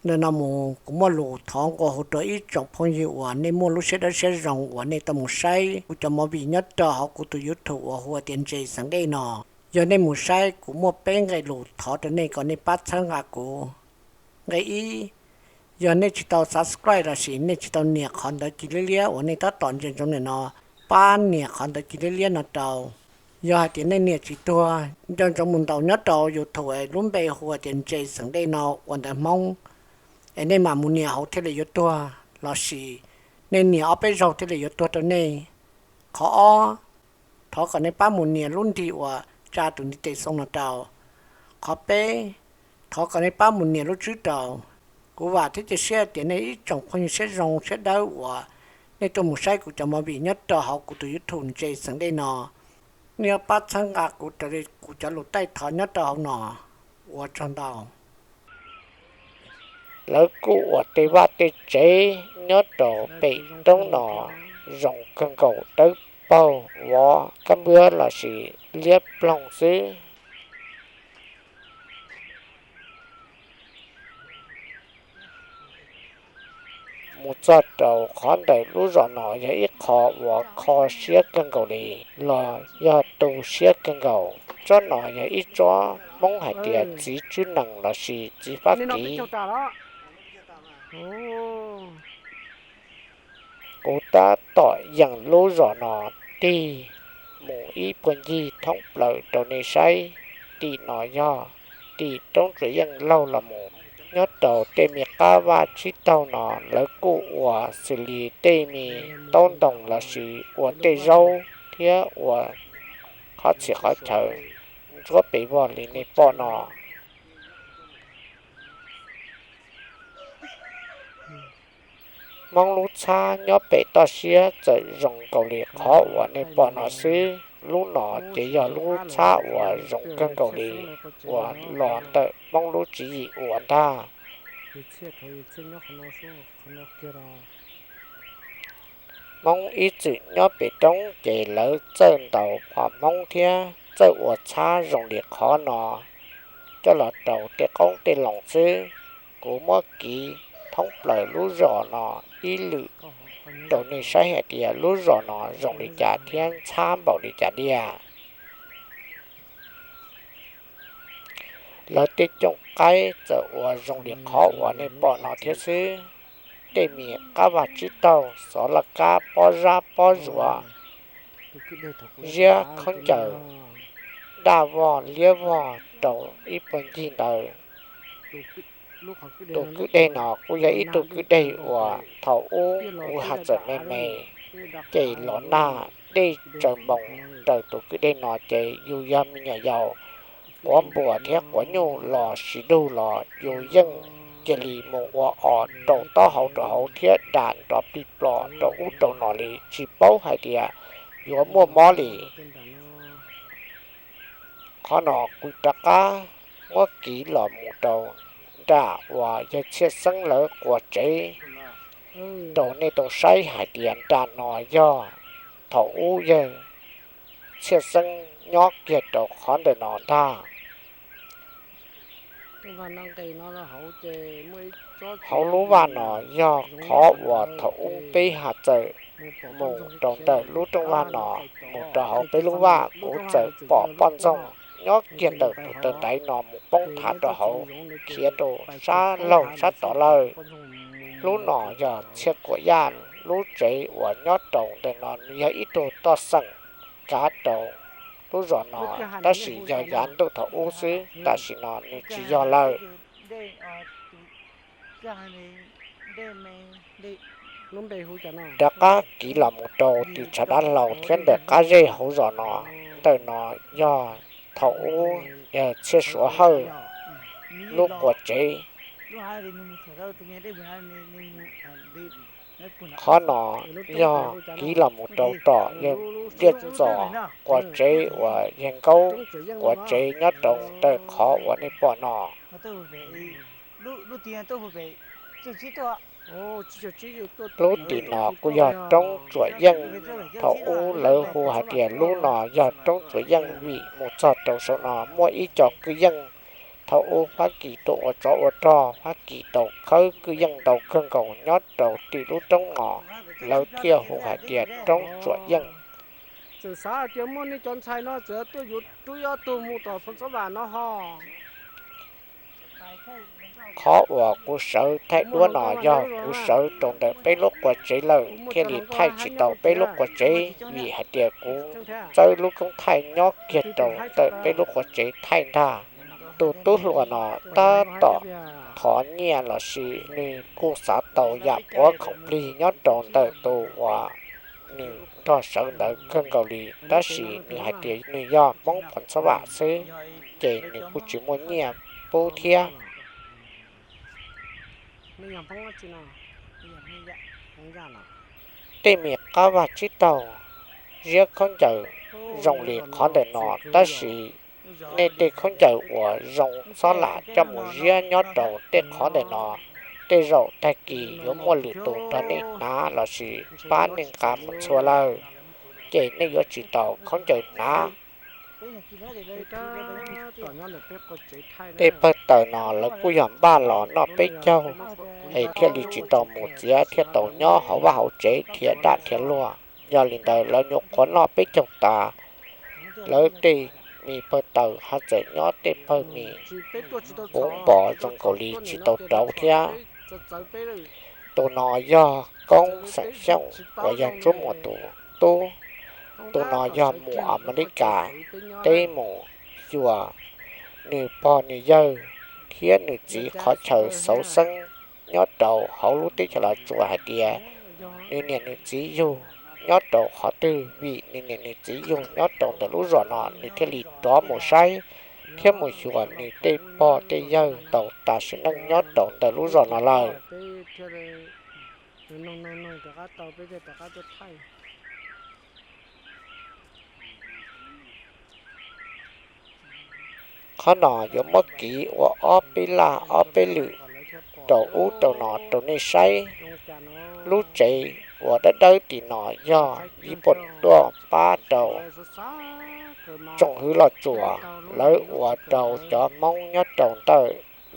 Ntawm no mus kuv muaj lus thov nqua hu rau ib tsoom phooj ywg uas nej muaj lub siab dawb siab zoo uas nej tau mus saib kuv cov movie nyob rau hauv kuv tus YouTube uas hu ua tias Ntses Xeem Dej no. Yog nej mus saib kuv muaj peb nqe lus thov rau nej kom nej pab txhawb nqa kuv. Nqe ib, yog nej tsis tau subscribe lossis nej tsis tau nias qhov ntawv ci liab liab uas nej tab tom ntsia ntsoov ntawm no, pab nias qhov ntawv ci liab liab no rau. Yog hais tias nej nias tsis tuag, nco ntsoov mus ntaus nyob rau YouTube es lub npe hu ua tias Ntses Xeem Dej no ua ntawv Hmoob, es nej mam mus nias hauv thiaj li yuav tuag, lossis nej nias ob peb zaug thiaj li yuav tuag rau nej. Qhov ob, thov kom nej pab mus nias lub nrig uas tsa tus ntiv tes xoo no rau. Qhov peb, thov kom nej pab mus nias lub tswb rau. Kuv vam thiab cia siab tias nej ib tsoom phooj ywg siab zoo siab dawb uas nej tuaj mus saib kuv cov movie nyob rau hauv kuv tus YouTube Ntses Xeem Dej no, nej yuav pab txhawb nqa kuv raws li kuv cov lus taij thov nyob rau hauv no. Ua tsaug ntau. Lawv kuj ua tej vaj tej tsev nyob rau pem roob no zoo kawg nkaus, dawb paug vov kab npwab lossis liab ploog xwb. Mus txog rau qhov ntawm lub zos no yog ib qho uas kho siab kawg nkaus li los yog tu siab kawg nkaus. Tsob no yog ib tsob Hmoob hais tias txiv tswb nees lossis txiv fab kiv. Kuv tab tom yeem lub zos no tig mus ib puag ncig thoob plaws rau nej saib. Tim no yog tim roob Tsuas Yeej laug los mus. Nyob rau tej me qab vaj tsib taug no lawv kuj ua xws li tej me taub ntoo lossis ua tej zaub thiab ua qhov txhia qhov chaw ntsuab pes vog li nej pom no. Hmoob lub txhab nyob pem toj siab txawm zoo nkaus li qhov uas nej pom no xwb. Lub no ces yog lub txhab uas zoo kawg nkaus li uas los ntawm Hmoob lub tswv yim ua ntag. Hmoob ib txwm nyob pem roob ces lawv txawj ntaus phom Hmoob thiab txawj ua txhab zoo li qhov no coj los rau tej qoob tej loo xwb. Kuv muab kiv thoob plaws lub zos no ib lwm rau nej saib hais tias lub zos no zoo li cas thiab ntxhab npaum li cas tiag. Lawv tej cooj qaib txawm ua zoo li qhov uas nej pom no thiab xwb. Tej me qab vaj tsib taug, xov laj kab, pob zab pob zuav, ziab khaub ncaws, daj vog liab vog rau ib puag ncig ntawd. Tus kwj deg no kuj yog ib tug kwj deg uas thaum ub kuv hais txawm me me, ces los nag dej tsaws npoos raws tus kwj deg no ces yus yog me nyuam yaus, quav npuas thiab quav nyuj los sis dug los yus yeej cia li mus ua os rau taub hau rau hauv thiab da nrov plig plos rau ub rau no li tsis paub hais tias yuav muaj mob li. Qhov no kuv rov qab muab kiv los mus rau nram uas yawg Txhiaj Xeeb lawv quas tsev rau nej tau saib hais tias nram no yog thaum ub yawg Txhiaj Xeeb nyob kiag rau qhov ntawm no ntag. Hauv lub vaj no yog qhov uas thaum ub peb has txawm mus rau ntawm lub rooj vag no mus rau hauv peb lub vaj, kuv txawm pom poj ntxoog nyob kiag ntawm tus taw ntaiv no mus poob thav rau hauv, khiav rau sab laug sab tod lawm. Lub no yog Txhiaj Kuam Yaj lub tsev uas nyob rau ntawm no, nws yog ib tug toj xeem kav rau lub zos no, tab sis yog yav ntuj thaum ub xwb, tam sim no nws tsis yog lawm. Rov qab kiv los mus rau tim tshav dab laug thiab ntawm qab zej hauv zos no. Ntawm no yog thaum ub yawg Txhiaj Suav Hawj lub quas tsev. Qhov no yog kiv los mus rau tom yawg Liaj Txos quas tsev uas yawg Nkaub quas tsev nyob rau ntawm qhov uas nej pom no. Lub tim no kuj yog roob Tsuam Yeej, thaum ub lawv hu hais tias lub no yog roob Tsuam Yeej vim mus txog rau saum no muaj ib co kwj yeej Thaum ub Fab Kis tuaj ua tsov ua rog, Fab Kis tau khawb kwj yeej ntau kawg nkaus nyob rau tim lub roob no, lawv thiaj hu hais tias roob Tsuam Yeej. Txawm xav hais tias muaj nej cov ntxhais no txawm tuaj yuav rub ob tug mus tom Phoo Xob Vam no ho. Qhov uas kuv sawv thaij duab no yog kuv sawv rau ntawm peb lub qua tsev lawm thiaj li thaij tsis tau peb lub qua tsev, vim hais tias kuv txawb lub koob thaij nyob kiag rau ntawm peb lub qua tsev thaij ntag. Tus tub hluas no tab tom thov nyiaj lossis nws kuj xav tau yam puav khoom plig nyob rau ntawm tus uas nws nrog sawv ntawd kawg nkaus li, tab sis nws hais tias nws yog Hmoob Phoo Xob Vam xwb, ces nws kuj tsis muaj nyiaj pub thiab. Tej me qab vaj tsib taug, ziab khaub ncaws zoo li qhov ntawm no, tab sis nej tej khaub ncaws uas zoo xob lam coj mus ziab nyob rau tej qhov ntawm no, tej zaum tag kis yuav muaj lwm tus nrog nej hnav lossis pab nej nqa mus txhua lawm, ces nej yuav tsis tau khaub ncaws hnav. Tej pawg taws no lawv kuj yog npaj los noj peb caug, es thiaj li tsis tau mus txiav thiaj tau nyob hauv vaj hauv tsev dhia daj dhia luag. Yog li ntawd lawv nyuam qhuav noj peb caug tas, lawv tej me pawg taws ho txawm nyob tej pawg me puv npos zoo nkaus li tsis tau rauv thiab. Tus no yog Koob xeem Xyooj uas yog Ntsuab Muas tus tub. Tus no yog mus Amelikas teb mus xyuas nws pog nws yawg thiab nws txiv qhov chaw xauv xeeb nyob rau hauv lub teb chaws Los Tsuas hais tias nws niam nws txiv yug nyob rau qhov twg, vim nws niam nws txiv yug nyob rau ntawm lub zos no nws thiaj li rov mus saib thiab mus xyuas nws tej pog tej yawg tau tas sim neej nyob rau ntawm lub zos no lawm. Qhov no yuav muab kiv ua ob peb laj ob peb lwm rau ub rau no rau nej saib. Lub tsev uas dawb dawb tim no yog ib puas tuaj pab rau tsoom hwv Los Tsuas, lawv ua rau cov Hmoob nyob rau ntawm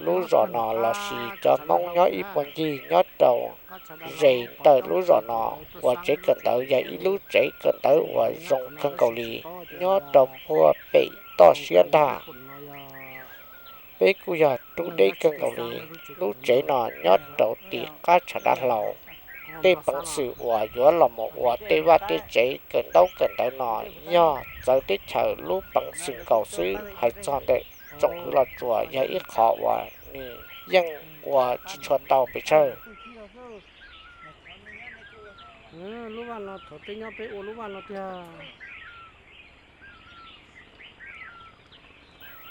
lub zos no lossis cov Hmoob nyob ib puag ncig nyob rau ze ntawm lub zos no ua tsev kawm ntawv, yog ib lub tsev kawm ntawv uas zoo kawg nkaus li nyob rau puag pem toj siab ntag. Peb kuj yog rub deb kawg nkaus li. Lub tsev no nyob rau tim qab tshav dav hlau. Tej peev xwm uas yuav los mus ua tej vaj tej tsev kawm ntaub kawm ntawv no yog txawv teb chaws lub peev xwm nkaus xwb. Hais txog ntawm tsoom hwv Los Tsuas yog ib qho uas nws yeej ua tsis tshua tau pes tsawg.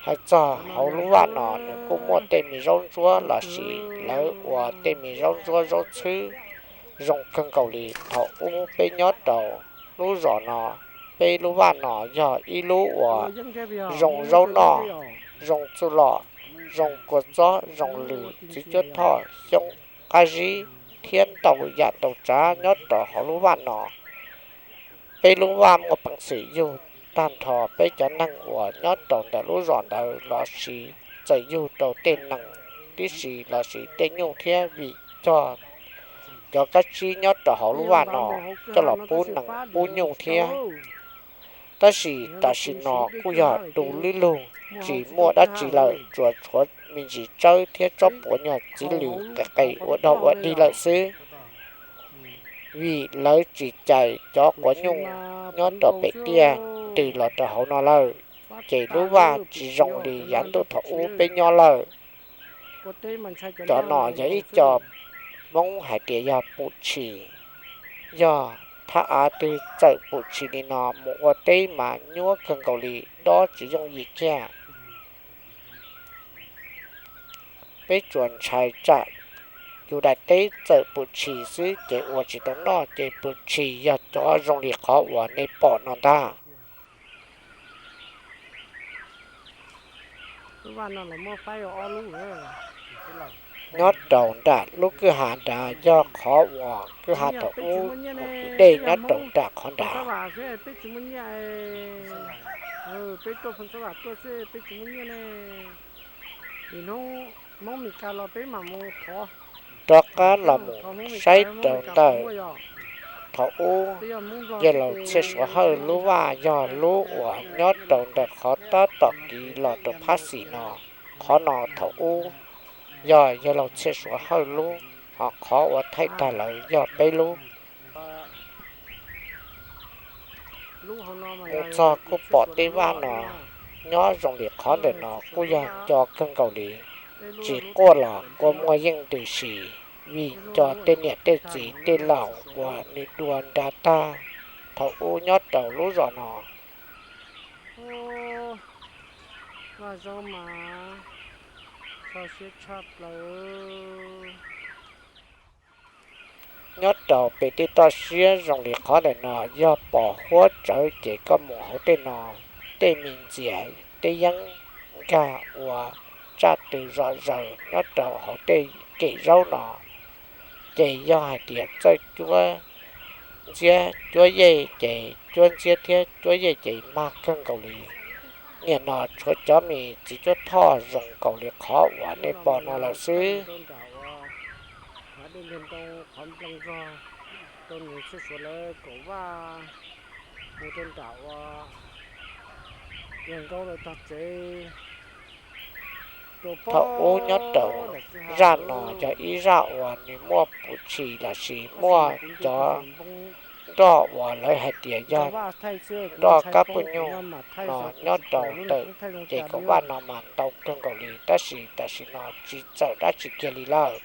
Hais txog hauv lub vaj no nws kuj muaj tej me zaub ntsuab lossis lawv ua tej me zaub ntsuab zaub txhwb zoo kawg nkaus li. Thaum ub peb nyob rau lub zos no, peb lub vaj no yog ib lub uas zoo zaub noj, zoo txuj lom, zoo kua txob, zoo lws, txiv cuab thoj, xyoob, qab zib thiab ntau yam ntau tsav nyob rau hauv lub vaj no. Peb lub vaj muaj peev xwm yug tag nrho peb cov neeg uas nyob rau ntawm lub zos ntawd lossis txawm yug rau tej nees tib si lossis tej nyuj thiab, vim cog cov kab tsib nyob rau hauv lub vaj no coj los pub nees pub nyuj thiab. Tab sis tam sim no kuj yog du lwb lug, tsis muaj dab tsi lawm, tsuas tshuav me ntsis tsawb thiab tsob puav nyuag txiv lws qis qis ua dog ua dig lawm xwb. Vim lawv tsis cais cov quav nyuj nyob rau pem tiaj ntws los rau hauv no lawm, ces lub vaj tsis zoo li yav ntuj thaum ub peb nyob lawm. Cov no yog ib co Hmoob hais tias yog pum tshis, yog thaj av twg txawm pum tshis li no mus ua teb mas nyuaj kawg nkaus li, dob tsis yooj yim kiag. Peb tsuas ntshai tsam yus daim teb txawm pum tshis xwb ces ua tsis tau noj, ces pum tshis yog cov zoo li qhov uas nej pom no ntag. Nyob rau nram lub kwj ha nrad yog qhov uas kwj ha thaum ub mus kwv dej nyob rau nram qhov nrad. Peb tsis muaj nyiaj, peb tuaj Phoo Xob Vam tuaj xwb peb tsis muaj nyiaj ne. Rov qab los mus saib rau ntawm thaum ub yawg laus Txhiaj Suav Hawj lub vaj yog lub uas nyob rau ntawm qhov tab tom kiv los rau phab xis no. Qhov no thaum ub yog yawg laus Txhiaj Suav Hawj lub, ho qhov uas thaij tag lawm yog peb lub. Mus txog kuj pom tej vaj no nyob zoo li qhov ntawm no kuj yog nco kawg nkaus li. Tsis quaj los kua muag yeej ntws si, vim nco tej niam tej txiv tej laus uas nws dua nra tag thaum ub nyob rau lub zos no. Nyob rau pem tej toj siab zoo li qhov ntawm no yog pos huab tsawv ces koj mus hauv tej no, tej me ntxias tej yeeb nkag uas tsaj tw zom zaws nyob rau hauv tej kem zaub no, ces yog hais tias txawj cuab ntxiab cuab yej ces cuab ntxiab thiab cuab yej ces mag kawg nkaus li. Niaj no tshuav cov me txiv cuab thoj zoo nkaus li qhov uas nej pom no lawm xwb. Thaum ub nyob rau zaj no yog ib zaj uas nws muaj puv tshis lossis muaj cov nroj uas lawv hais tias yog nroj kab puj nyuj no nyob rau ntawm ces kaum vaj no mas ntau kawg nkaus li, tab sis tam sim no tsis txawm dab tsi kiag li lawm.